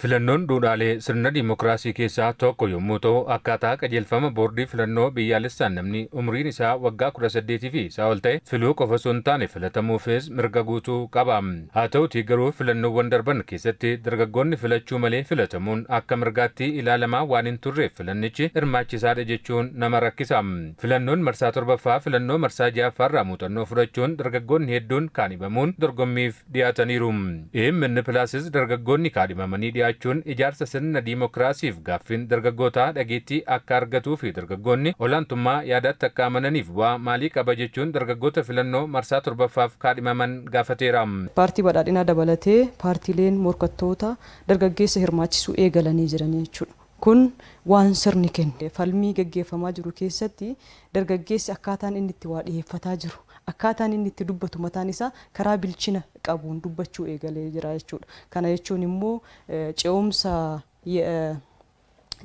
Filannoon duudhaalee sirna diimokiraasii keessaa tokko yommuu ta'u, akkaataa qajeelfama boordii filannoo biyyaalessaan namni umriin isaa waggaa 18 fi isaa ol ta'e filuu qofa osoo hin taane filatamuufis mirga guutuu qaba. Haa ta'utii garuu filannoowwan darban keessatti dargaggoonni filachuu malee filatamuun akka mirgaatti ilaalamaa waan hin turreef filannichi hirmaachisaadha jechuun nama rakkisa. Filannoon marsaa 7ffaa filannoo marsaa 6ffaarraa muuxannoo fudhachuun dargaggoonni hedduun kaadhimamuun dorgommiif dhiyaataniiru. AMN Plusis dargaggoonni kaadhimamanii dhiyaachuun ijaarsa sirna diimokiraasiif gaaffiin dargaggootaa dhageettii akka argatuu fi dargaggoonni olaantummaa yaadaatti akka amananiif bu'aa maalii qaba jechuun dargaggoota filannoo marsaa 7ffaaf kaadhimaman gaafateera. Paartii Badhaadhinaa dabalatee paartiileen morkattoota dargaggeessa hirmaachisuu eegalanii jiranii jechuudha. Kun waan sirni kenne. Falmii gaggeeffamaa jiru keessatti dargaggeessi akkaataan inni itti waa dhiyeeffataa jiru, akkaataan inni itti dubbatu mataan isaa karaa bilchina qabuun dubbachuu eegalee jira jechuudha. Kana jechuun immoo ce'umsa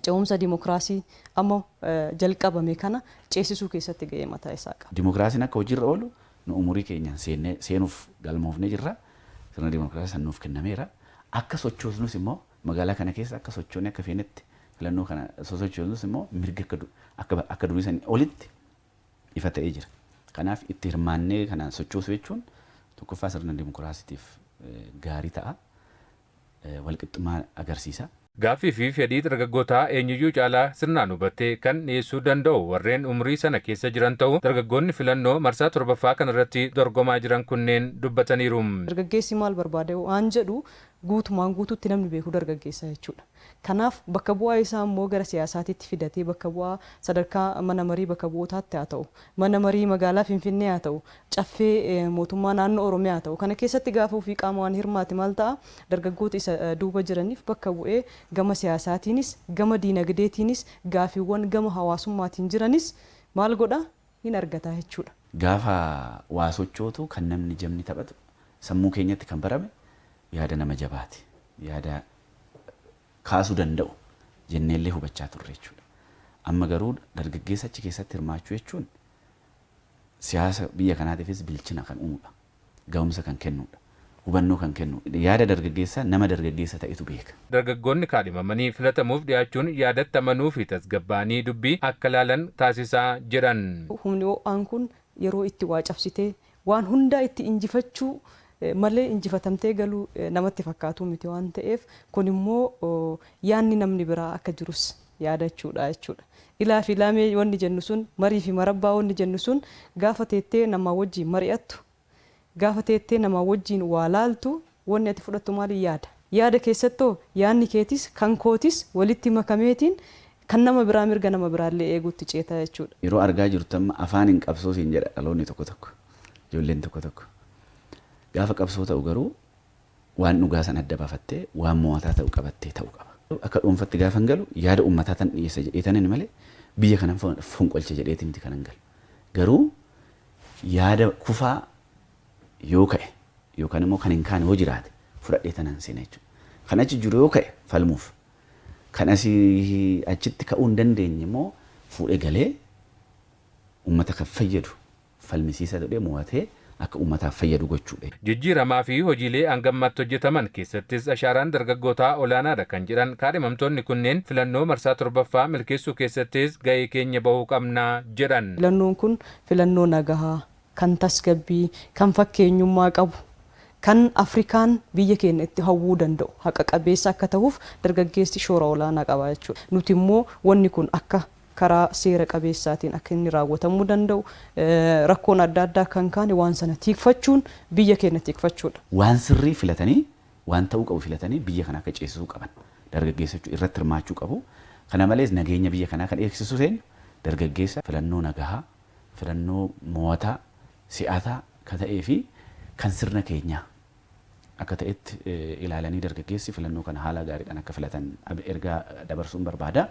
ce'umsa dimokiraasii amma jalqabame kana ceesisuu keessatti ga'ee mataa isaa qaba. Dimokiraasiin akka hojiirra oolu nu umurii keenyaan seennee seenuuf galmoofnee jirra. Sirna dimokiraasii san nuuf kennameera. Akka sochoosnus immoo magaalaa kana keessa akka sochoonee akka feenetti filannoo kana sosochoosnus immoo mirgi akka akka durii sanii olitti ifa ta'ee jira. Kanaaf itti hirmaannee kana sochoosuu jechuun tokkoffaa sirna dimokiraasiitiif gaarii ta'a. Walqixxummaa agarsiisa. Gaaffii fi fedhii dargaggootaa eenyuyyuu caalaa sirnaan hubatee kan dhiyeessuu danda'u warreen umrii sana keessa jiran ta'uu dargaggoonni filannoo marsaa 7ffaa kanarratti dorgomaa jiran kunneen dubbataniiru. Dargaggeessi maal barbaada waan jedhu guutumaan guutuutti namni beeku dargaggeessa jechuudha. Kanaaf bakka bu'aa isaa immoo gara siyaasaatitti fidatee bakka bu'aa sadarkaa mana marii bakka bu'ootaatti haa ta'u, mana marii magaalaa Finfinnee haa ta'u, caffee mootummaa naannoo Oromiyaa haa ta'u, kana keessatti gaafa ofii qaama waan hirmaate maal ta'a dargaggoota isa duuba jiraniif bakka bu'ee gama siyaasaatiinis gama diinagdeetiinis gaafiiwwan gama hawaasummaatiin jiranis maal godha hin argata jechuudha. Gaafa waa sochootu kan namni jabni taphatu sammuu keenyatti kan barame yaada nama jabaati. Yaada kaasuu danda'u jenneellee hubachaa turre jechuudha. Amma garuu dargaggeessa achi keessatti hirmaachuu jechuun siyaasa biyya kanaatiifis bilchina kan uumudha. Ga'umsa kan kennudha. Hubannoo kan kennudha. Yaada dargaggeessaa nama dargaggeessa ta'etu beeka. Dargaggoonni kaadhimamanii filatamuuf dhiyaachuun yaadatti amanuu fi tasgabbaa'anii dubbii akka laalan taasisaa jedhan. Humni ho'aan kun yeroo itti waa cabsitee waan hundaa itti injifachuu malee injifatamtee galuu namatti fakkaatu miti waan ta'eef kun immoo yaanni namni biraa akka jirus yaadachuudha jechuudha. Ilaa fi ilaamee wanni jennu sun marii fi marabbaa wanni jennu sun gaafa teettee namaa wajjin mari'attu gaafa teettee namaa wajjin waa laaltu wanni ati fudhattu maali yaada. Yaada keessattoo yaadni keetis kan kootis walitti makameetiin kan nama biraa mirga nama biraallee eeguutti ceetaa jechuudha. Yeroo argaa jirtu amma afaan hin qabsoo siin jedha dhaloonni tokko tokko ijoolleen tokko tokko. Gaafa qabsoo ta'u garuu waan dhugaa san adda baafattee waan mo'ataa ta'u qabattee ta'uu qaba. Akka dhuunfatti gaafa hin galu yaada uummataa tan dhiyeessa jedhee tanin malee biyya kanan fonqolcha jedheeti miti kanan galu. Garuu yaada kufaa yoo ka'e yookaan immoo kan hin kaane yoo jiraate fudhadhee tanan seena jechuudha. Kan achi jiru yoo ka'e falmuuf kan asii achitti ka'uu hin dandeenye immoo fuudhee galee uummata kan fayyadu falmisiisa godhee mo'atee akka uummataaf fayyadu gochuudha. Jijjiiramaa fi hojiilee hanga ammaatti hojjetaman keessattis ashaaraan dargaggootaa olaanaadha kan jedhan kaadhimamtoonni kunneen filannoo marsaa 7ffaa milkeessuu keessattis ga'ee keenya bahuu qabna jedhan. Filannoon kun filannoo nagahaa, kan tasgabbii, kan fakkeenyummaa qabu, kan Afrikaan biyya keenya itti hawwuu danda'u haqa qabeessa akka ta'uuf dargaggeessi shoora olaanaa qaba jechuudha. Nuti immoo wanni kun akka karaa seera qabeessaatiin akka inni raawwatamuu danda'u rakkoon adda addaa kan kaane waan sana tiikfachuun biyya keenya tiikfachuudha. Waan sirrii filatanii waan ta'uu qabu filatanii biyya kana akka ceesisuu qaban dargaggeessa irratti hirmaachuu qabu. Kana malees nageenya biyya kanaa kan eegsisu eenyu dargaggeessa filannoo nagahaa, filannoo mo'ataa, si'ataa kan ta'ee fi kan sirna keenyaa akka ta'etti ilaalanii dargaggeessi filannoo kana haala gaariidhaan akka filatan ergaa dabarsuun barbaada.